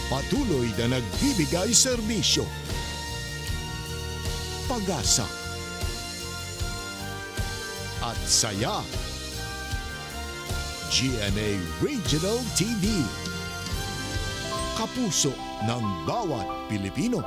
Patuloy na nagbibigay serbisyo, pag-asa, at saya. GMA Regional TV. Kapuso ng bawat Pilipino.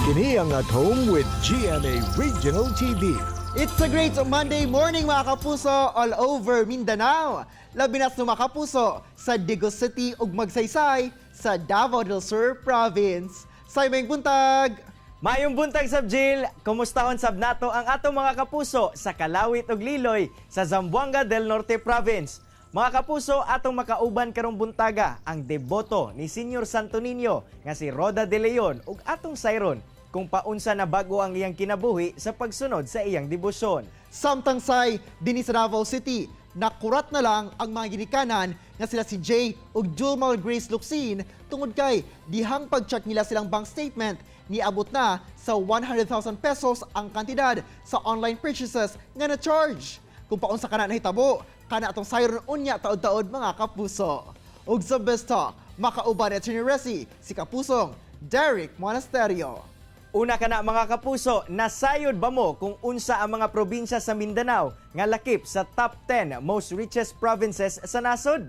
Kini ang At Home with GMA Regional TV. It's a great Monday morning, mga kapuso, all over Mindanao. Labi na sa mga kapuso sa Digos City ug Magsaysay sa Davao del Sur Province. Sa imong buntag! Maayong buntag sab, Jill, kumustahon sab nato ang atong mga kapuso sa Kalawit ug Liloy sa Zamboanga del Norte Province. Mga kapuso, atong makauban karong buntaga ang deboto ni Senior Santo Niño nga si Roda de Leon ug atong sayron kung paunsa na bago ang iyang kinabuhi sa pagsunod sa iyang debosyon. Samtang say, dinhi sa Davao City, nakurat na lang ang mga ginikanan nga sila si Jay ug Julmal Grace Luxin tungod kay dihang pag-check nila silang bank statement, niabot na sa 100,000 pesos ang kantidad sa online purchases nga na-charge. Kung paunsa kana nahitabo, kana atong sayron unya taod-taod, mga kapuso. Ug sa Best Talk, makauban ni Attorney Resi, si Kapusong Derek Monasterio. Una ka na, mga kapuso, nasayod ba mo kung unsa ang mga probinsya sa Mindanao nga lakip sa top 10 most richest provinces sa nasod?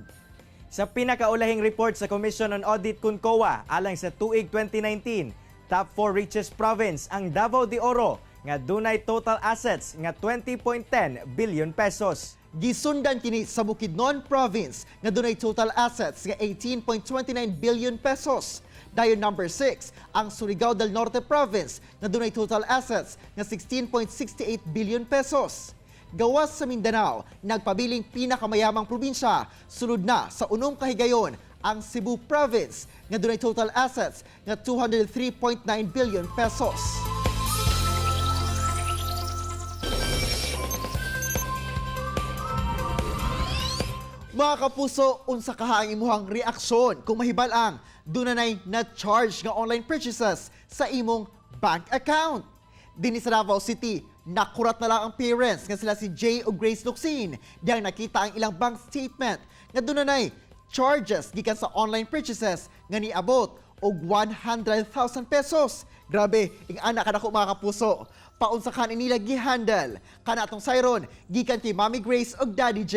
Sa pinakaulahing report sa Commission on Audit kun COA alang sa tuig 2019, top 4 richest province ang Davao de Oro nga dunay total assets nga 20.10 billion pesos. Gisundan kini sa Bukidnon Province nga dunay total assets nga 18.29 billion pesos. Dayon number 6 ang Surigao del Norte Province nga dunay total assets nga 16.68 billion pesos. Gawas sa Mindanao, nagpabiling pinakamayamang probinsya, sulod na sa unong kahigayon ang Cebu Province nga dunay total assets nga 203.9 billion pesos. Mga kapuso, unsa kaha ang imuhang reaksyon kung mahibal-ang dunay na-charge nga online purchases sa imong bank account? Dinhi sa Davao City, nakurat na lang ang parents nga sila si Jay ug Grace Luxin diyang nakita ang ilang bank statement nga dunay charges gikan sa online purchases nga niabot og 100,000 pesos. Grabe, ing ana kadako, mga kapuso. Paunsa kan nila gihandle? Kana atong sayron gikan kay Mami Grace ug Daddy J.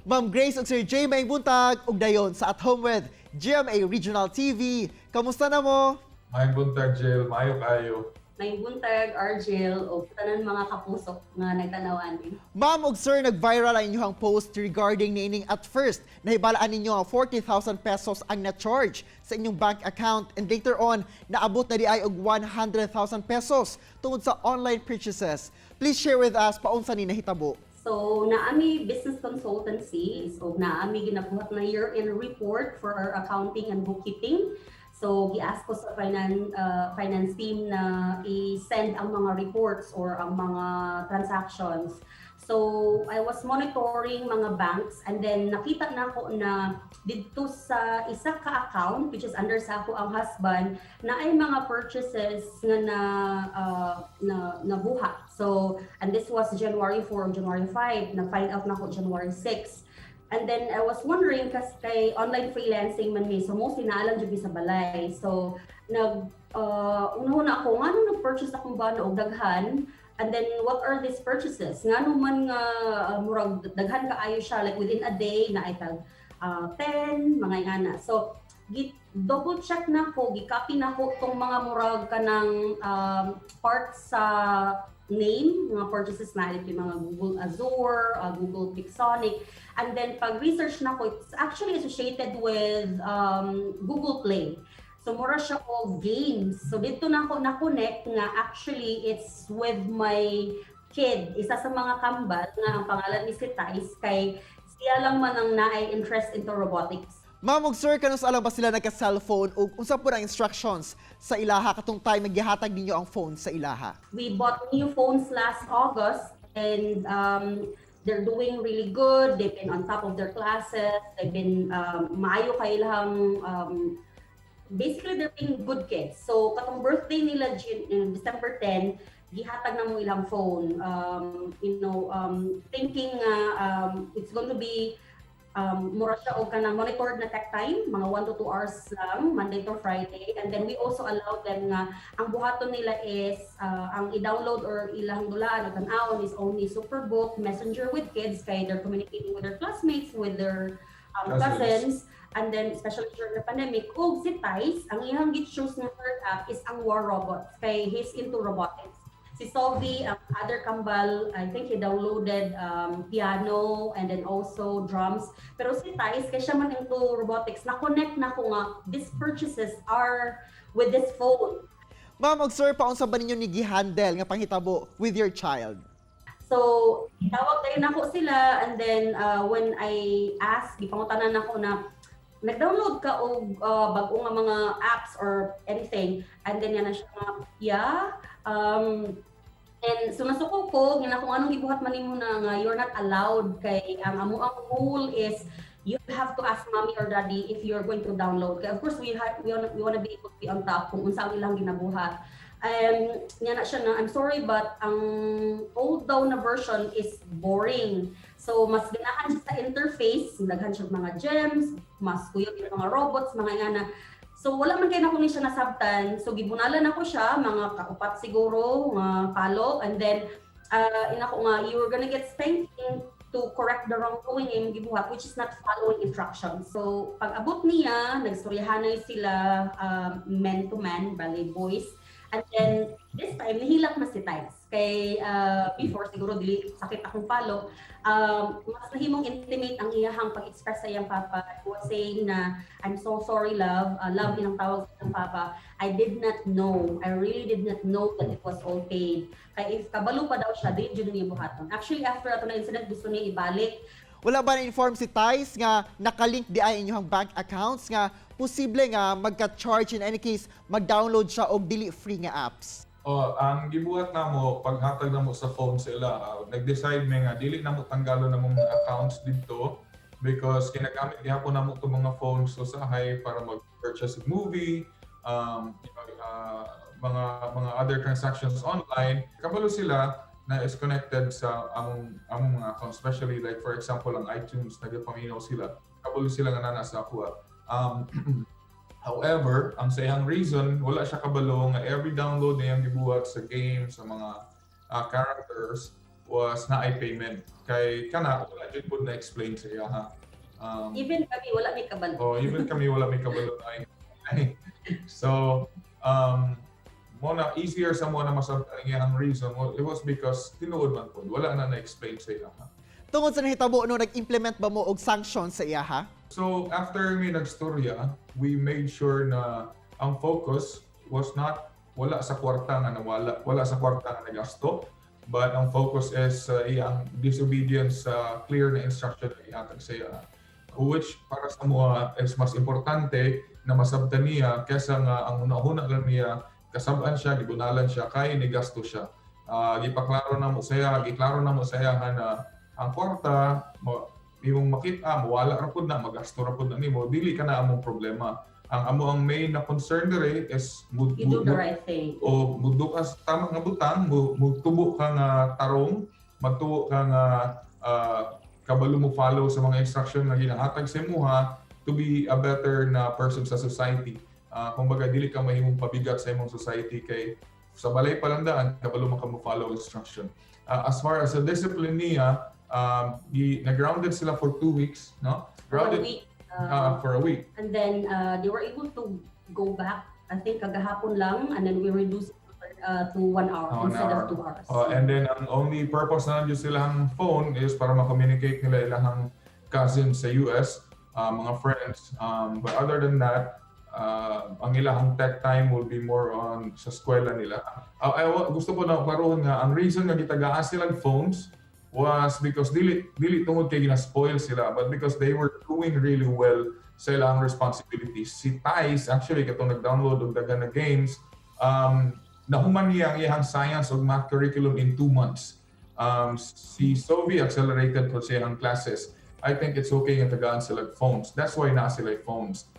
Ma'am Grace ug Sir J, maayong buntag ug dayon sa At Home with GMA Regional TV. Kamusta na mo? Maayong buntag, Jill. Maayo kayo. Maayong buntag, Argel, o tanan mga kapusok nga nagtanaw ani. Ma'am ug sir, nag-viral ang inyong post regarding niining at first nahibalaan ninyo ang 40,000 pesos ang na-charge sa inyong bank account and later on naabot na diay og 100,000 pesos tungod sa online purchases. Please share with us paunsa ni nahitabo. So, naa mi business consultancy. So, naa mi ginabuhat na year-end report for our accounting and bookkeeping. So, gi-ask ko sa finance team na i-send ang mga reports or ang mga transactions. So, I was monitoring mga banks and then nakita nako na didto sa isa ka account, which is under sa akoang husband, naay mga purchases nga na nabuhat. So, and this was January 4 or January 5, na-find out nako January 6. And then I was wondering kasi kay online freelancing man mi, so mostly naa lang jud mi sa balay. So nag una ako ngano nag-purchase akong bana og daghan, and then what are these purchases? Ngano man nga murag daghan kaayo siya, like within a day naay tag 10 mga ingana. So gi double check nako, gi-copy nako tong mga murag kanang parts sa name mga purchases na yung mga Google Azure, Google Pixonic. And then pag research nako, it's actually associated with Google Play. So mura siya og games. So didto na ako na-connect nga actually it's with my kid. Isa sa mga kambal nga ang pangalan ni si Thais kay siya lang man ang naay interest into robotics. Ma'am ug sir, kanus-a lang ba sila nagka-cellphone ug unsa po ang instructions sa ilaha katong time gihatag ninyo ang phone sa ilaha? We bought new phones last August and they're doing really good. They've been on top of their classes. They've been maayo kay ilang basically they're being good kids. So katong birthday nila December 10, gihatag na mo ilang phone. Thinking nga it's going to be mura siya og kanang monitored na tech time, mga 1 to 2 hours lang, Monday to Friday. And then we also allow them nga ang buhaton nila is ang i-download or ilang dulaan o tan-awon is only Superbook, Messenger with kids kay they're communicating with their classmates, with their cousins. Cousins. And then, especially during the pandemic, ug si Thais, ang iyang gi-choose na third app is ang War Robots kay he's into robotics. Si Sovi, ang other kambal, I think he downloaded piano and then also drums. Pero si Thais, kay siya man into robotics, na-connect na ko nga these purchases are with this phone. Ma'am ug sir, paunsa ba ninyo ni gihandle nga panghitabo with your child? So, tawag dayon nako sila and then when I ask, gipangutanan nako na nag-download ka og bag-o nga mga apps or anything, and then yan na siya nga, "Yeah." And so nasuko ko nga kung anong gibuhat man nimo na nga you're not allowed kay ang amo ang rule is you have to ask mommy or daddy if you're going to download. Kay of course we wanna be able to be on top kung unsa ang ilang ginabuhat. Nya na siya na, "I'm sorry, but ang old daw na version is boring." So mas ganahan siya sa interface, daghan siya mga gems, mas kuyog yung mga robots, mga ngana. So wala man kay nako ni siya nasabtan. So gibunalan ako siya mga kaupat siguro nga palo and then inako nga you're gonna get spanking to correct the wrongdoing imong gibuhat, which is not following instructions. So pag abot niya, nagstoryahanay sila man to man, bali boys. And then this time nihilak na si Thais. Kay before siguro dili sakit akong palo, mas nahimong intimate ang iyahang pag-express sa iyang papa. He was saying na, "I'm so sorry, love." Love ilang tawag sa iyang papa. "I did not know. I really did not know that it was all paid." Kay if kabalo pa daw siya, dili jud niya buhaton. Actually, after ato na incident, gusto niya ibalik. Wala ba na-inform si Thais nga nakalink di ay inyong bank accounts nga posible nga magka-charge in any case mag-download siya og dili free nga apps? Oh, ang gibuhat namo paghatag namo sa phone sila, nag-decide mi nga dili namo tanggalon namong mga accounts didto because ginagamit gihapon namo tong mga phones usahay para mag-purchase og movie, mga other transactions online. Kabalo sila na is connected sa among mga accounts, especially like for example ang iTunes, nagapaminaw sila. Kabalo sila nga naa sa akoa. However, ang sa iyang reason, wala siya kabalo nga every download na iyang gibuhat sa game, sa mga characters, was naay payment. Kay kana, wala jud pud na-explain sa iya ha. Even kami, wala may kabalo. Oh, even kami wala may kabalo na ay. So, mo na easier sa mo na masabtan ang iyang reason. Well, it was because tinuod man pud, wala na na-explain sa iya ha. Tungod sa nahitabo no, nag-implement ba mo og sanction sa iya ha? So after mi nagstorya, we made sure na ang focus was not wala sa kwarta nga nawala, wala sa kwarta nga nagasto, but ang focus is iyang disobedience sa clear na instruction na ihatag sa iya. Which para sa amoa is mas importante na masabtan niya kesa nga ang una-una lang niya kasab-an siya, gibunalan siya, kay nigasto siya. Gipaklaro na mo siya, giklaro na mo siya nga na ang kwarta mo imong makita mawala ra pud na, magasto ra pud na nimo, dili ka na among problema. Ang amo ang main na concern dire is You do the right thing. O mudo ka sa tama nga butang, mutubo ka nga tarong, magtubo ka nga kabalo mo follow sa mga instruction nga ginahatag sa imuha to be a better na person sa society. Kumbaga dili ka mahimong pabigat sa imong society kay sa balay pa lang daan kabalo man ka mo follow instruction. As far as the discipline niya, nag-grounded sila for 2 weeks, no? For a Grounded week. For a week. And then they were able to go back, I think kagahapon lang, and then we reduced it to 1 hour One instead hour. of 2 hours. And then ang only purpose na lang silang phone is para ma-communicate nila ilahang cousins sa US, mga friends. But other than that, Ang ilahang tech time will be more on sa eskwela nila. Gusto ko na klarohon nga ang reason nga gitagaan silang phones was because dili tungod kay gina-spoil sila but because they were doing really well sa ilang responsibilities. Si Thais actually, katong nag-download og daghan na games, nahuman niya ang iyang science ug math curriculum in 2 months. Si Sophie, accelerated ko siya ang classes. I think it's okay nga tagaan sila phones. That's why naa sila phones.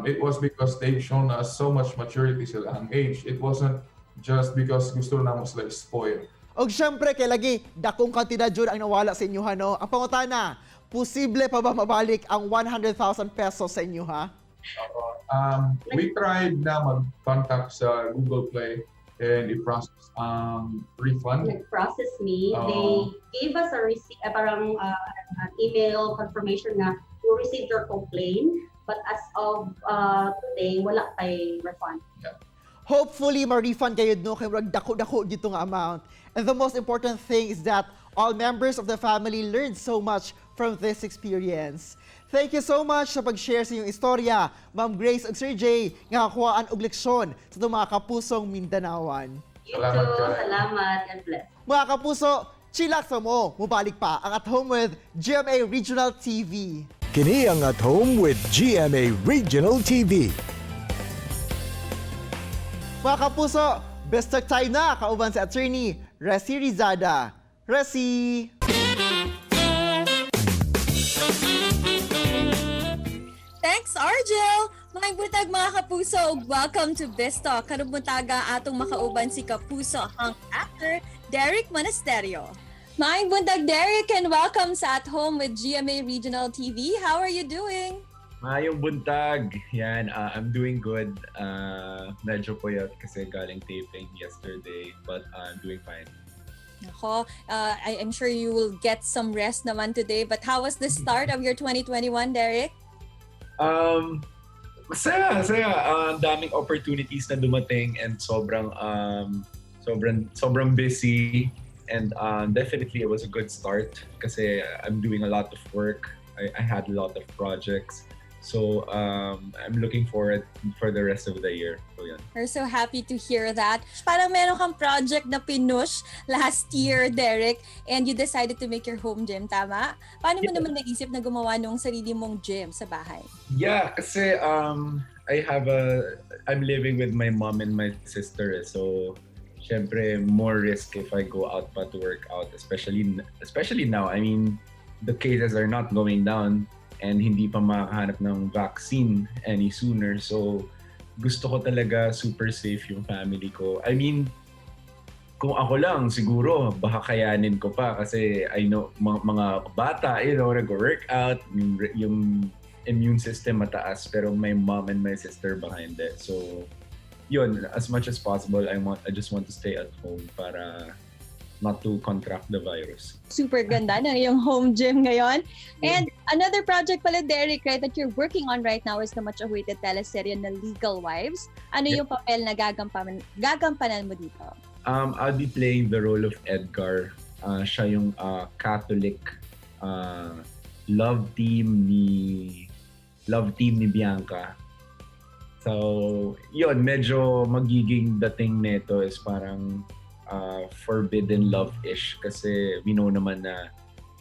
It was because they've shown us so much maturity sa ilang age. It wasn't just because gusto namo sila spoil. Og syempre kay lagi dakong kantidad jud ang nawala sa inyo, no? Ang pangutana, posible pa ba mabalik ang 100,000 pesos sa inyo, ha? We tried na mag-contact sa Google Play and i-process ang refund. Nag-process me. Oo. They gave us a receipt, parang an email confirmation na we received your complaint. But as of today, wala pa'y refund. Hopefully, ma-refund kayo, no, kay murag dako-dako dito nga amount. And the most important thing is that all members of the family learned so much from this experience. Thank you so much sa pag-share sa inyong istorya, Ma'am Grace ug Sir Jay, nga kakuhaan og leksyon sa itong mga kapusong Mindanaoan. You Salamat too. kaayo. Salamat and bless. Mga kapuso, chillax mo, mubalik pa ang At Home with GMA Regional TV. Kini ang At Home with GMA Regional TV. Mga kapuso, best talk time na kauban si Attorney Resi Rizada. Resi! Thanks, Argel! Maayong buntag, mga kapuso, ug welcome to Biztalk. Karong buntaga atong makauban si Kapuso hunk actor Derrick Monasterio. Maayong buntag, Derrick, and welcome sa At Home with GMA Regional TV. How are you doing? Maayong buntag. Yan, I'm doing good. Medyo puyat kasi galing taping yesterday, but I'm doing fine. Nako, I am sure you will get some rest naman today. But how was the start of your 2021, Derrick? Masaya, masaya. Ang daming opportunities na dumating and sobrang busy. And definitely it was a good start kasi I'm doing a lot of work. I had a lot of projects. So I'm looking forward for the rest of the year. So yan. We're so happy to hear that. Parang meron kang project na pinush last year, Derrick, and you decided to make your home gym, tama? Paano mo naman naisip na gumawa nung sarili mong gym sa bahay? Yeah, kasi I have a I'm living with my mom and my sister eh. So syempre more risk if I go out pa to work out, especially now. I mean, the cases are not going down and hindi pa makahanap ng vaccine any sooner. So gusto ko talaga super safe yung family ko. I mean, kung ako lang, siguro, baka kayanin ko pa kasi I know mga bata, nag-workout, yung immune system mataas, pero my mom and my sister behind it. So, yun, as much as possible, I just want to stay at home para not to contract the virus. Super ganda ng iyong home gym ngayon. And another project pala, Derrick, right, that you're working on right now is the much-awaited teleserye na Legal Wives. Ano yung papel na gagampanan mo dito? I'll be playing the role of Edgar. Siya yung Catholic love team ni Bianca. So, yun, medyo magiging dating nito is parang forbidden love-ish kasi we know naman na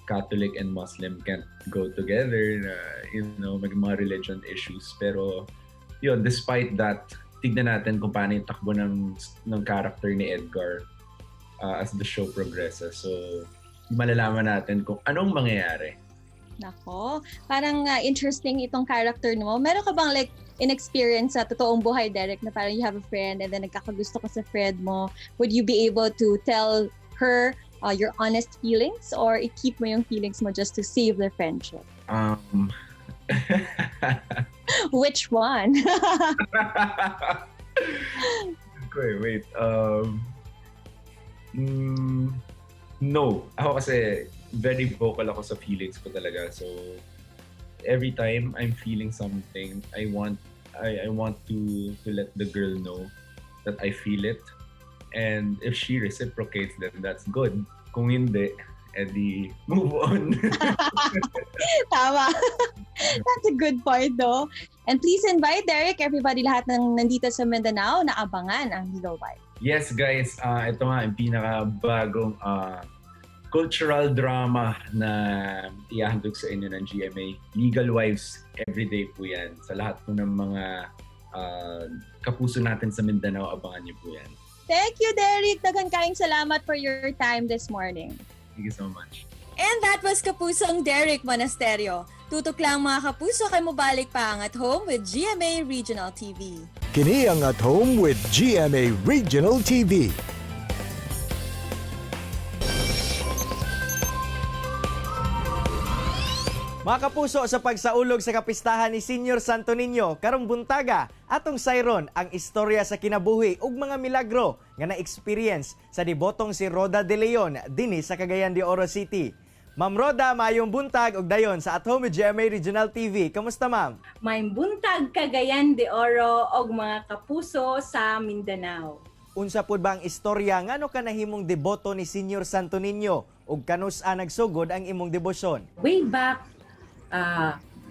Catholic and Muslim can't go together na, may mga religion issues. Pero, yun, despite that, tignan natin kung paano yung takbo ng character ni Edgar as the show progresses. So, malalaman natin kung anong mangyayari. Nako, parang interesting itong character mo. Meron ka bang like in-experience sa totoong buhay, Derrick, na parang you have a friend and then nagkakagusto ka sa friend mo? Would you be able to tell her your honest feelings or i-keep mo yung feelings mo just to save the friendship? Which one? Okay, wait. No. Ako kasi very vocal ako sa feelings ko talaga. So, every time I'm feeling something, I want to let the girl know that I feel it. And if she reciprocates, then that's good. Kung hindi, Edi move on. Tama. That's a good point though. And please invite Derek, everybody, lahat ng nandito sa Mindanao na abangan ang Legal Wife. Yes, guys, ito nga ang pinakabagong cultural drama na ihahandog sa inyo ng GMA. Legal Wives, everyday po yan. Sa lahat po ng mga kapuso natin sa Mindanao, abangan niyo po yan. Thank you, Derek. Daghan kaayong salamat for your time this morning. Thank you so much. And that was Kapusong Derek Monasterio. Tutok lang, mga kapuso, kay mobalik pa ang At Home with GMA Regional TV. Kini ang At Home with GMA Regional TV. Mga kapuso, sa pagsaulog sa kapistahan ni Senior Santo Niño karong buntaga, atong sayron ang istorya sa kinabuhi ug mga milagro nga na-experience sa debotong si Roda de Leon dinhi sa Cagayan de Oro City. Ma'am Roda, maayong buntag ug dayon sa At Home with GMA Regional TV. Kamusta, ma'am? Maayong buntag, Cagayan de Oro og mga kapuso sa Mindanao. Unsa pud ba ang istorya ngano ka nahimong deboto ni Senior Santo Niño ug kanus-a nagsugod ang imong debosyon? Way back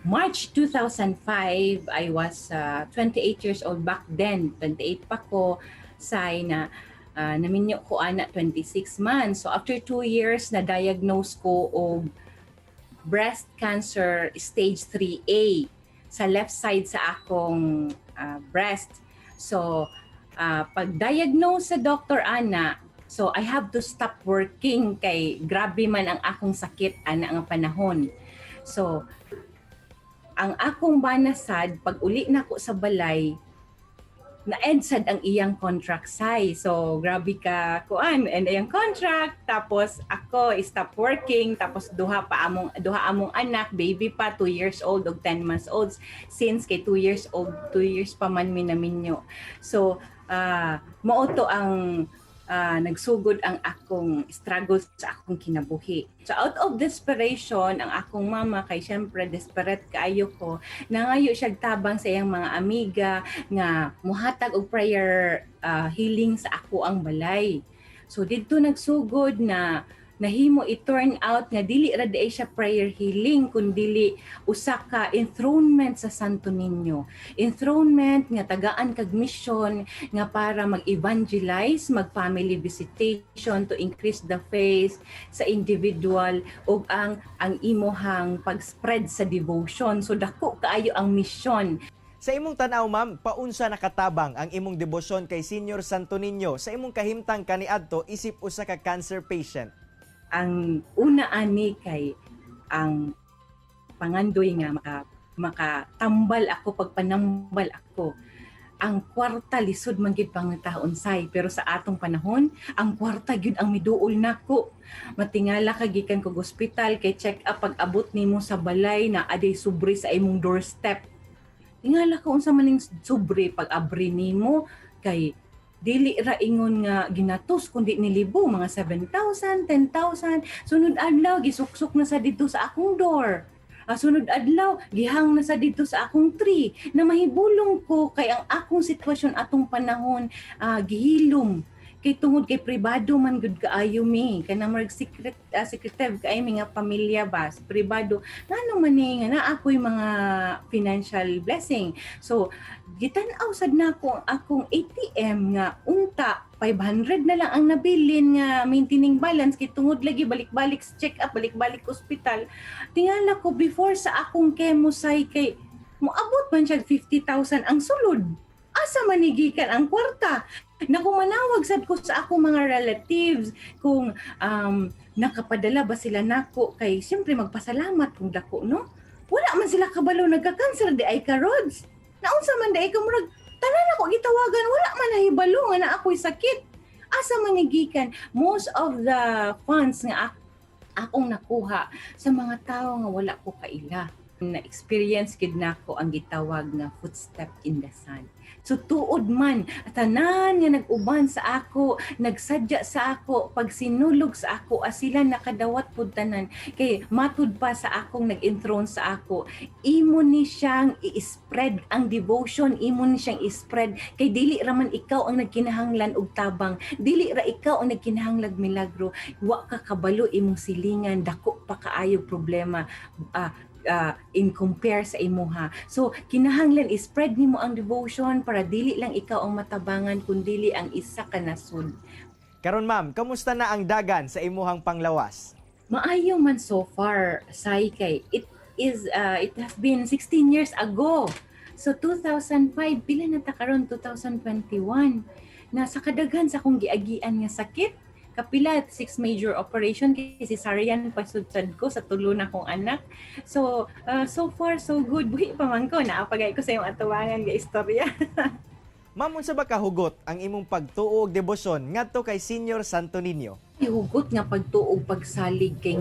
March 2005, I was 28 years old back then. 28 pa ko, say na naminyo ko ana 26 months. So after 2 years, na-diagnose ko og breast cancer stage 3A sa left side sa akong breast. So pag-diagnose sa Dr. Ana, so I have to stop working kay grabe man ang akong sakit ana nga panahon. So ang akong bana sad, pag uli nako sa balay, na-end sad ang iyang contract say. So grabe ka kuan and iyang contract, tapos ako stop working, tapos duha among anak, baby pa, 2 years old ug 10 months old, since kay 2 years old, 2 years pa man mi naminyo. So mao to ang nagsugod ang akong struggle sa akong kinabuhi. So out of desperation, ang akong mama, kay syempre desperate kaayo ko, nangayo siya tabang sa iyang mga amiga nga muhatag og prayer healing sa ako ang balay. So didto nagsugod na nahimo i-turn out nga dili ra diay siya prayer healing kundili usa ka enthronement sa Santo Niño. Enthronement nga tagaan kag mission nga para mag-evangelize, mag-family visitation to increase the faith sa individual ug ang imuhang pag-spread sa devotion. So dako kaayo ang mission. Sa imong tan-aw, ma'am, paunsa nakatabang ang imong debosyon kay Senior Santo Niño sa imong kahimtang kaniadto isip usa ka cancer patient? Ang una ani kay ang pangandoy nga makatambal ako, pagpanambal ako. Ang kwarta lisod man gid pangitaon say, pero sa atong panahon ang kwarta gyud ang miduol nako. Matingala ka gikan kog ospital kay check up, pag abot nimo sa balay na aday sobre sa imong doorstep. Tingala ka unsa man ning sobre, pag abri nimo kay dili ra ingon nga ginatos kundi nilibo mga 7,000, 10,000. Sunod adlaw gisuksok na sa didto sa akong door. Sunod adlaw gihang na sa didto sa akong tree, na mahibulong ko kay ang akong sitwasyon atong panahon gihilom kay tungod kay pribado man gud kaayo mi, kana murag secret, secretive kaayo mi nga pamilya ba, pribado. Ngano man ni nga naa ako'y mga financial blessing? So gitan-aw sad nako ang akong ATM nga unta 500 na lang ang nabilin nga maintaining balance kay tungod lagi balik-balik sa check up, balik-balik ospital. Tingala ko before sa akong chemo say kay moabot man siya 50,000 ang sulod. Asa man ni gikan ang kwarta? Naku, manawag sad ko sa akong mga relatives kung nakapadala ba sila nako kay siyempre magpasalamat kung dako, no? Wala man sila kabalo nagka-cancer di ay ka, Rods. Naunsa man di ay ka, murag tanan ako gitawagan, wala man nahibalo nga na ako'y sakit. Asa man ni gikan most of the funds nga akong nakuha sa mga tao nga wala ko kaila? Na experience gid nako ang gitawag nga footstep in the sand. So tuod man, tanan nga nag-uban sa ako, nagsadya sa ako, pag sinulog sa ako, sila nakadawat pud tanan. Kay matud pa sa akong nag-enthrone sa ako, imo ni siyang i-spread ang devotion, imo ni siyang i-spread kay dili ra man ikaw ang nagkinahanglan og tabang, dili ra ikaw ang nagkinahanglag milagro. Wa ka kabalo imong silingan, dako pa kaayo problema in compare sa imuha. So kinahanglan i-spread nimo ang devotion para dili lang ikaw ang matabangan kundili ang isa ka nasud. Karon ma'am, kamusta na ang dagan sa imuhang panglawas? Maayo man so far, say, kay it has been 16 years ago. So 2005, pila na ta karon, 2021, na sa kadaghan sa akong giagian nga sakit, kapila six major operation, kay cesarean pa sud ko sa tulo na kong anak. So so far so good, buhi pa man ko, naa pa gani ko sa imong atubangan ga istorya. Ma'am, unsa ba kahugot ang imong pagtuo og debosyon ngadto kay Senior Santo Niño? Hugot nga pagtuo, pagsalig kay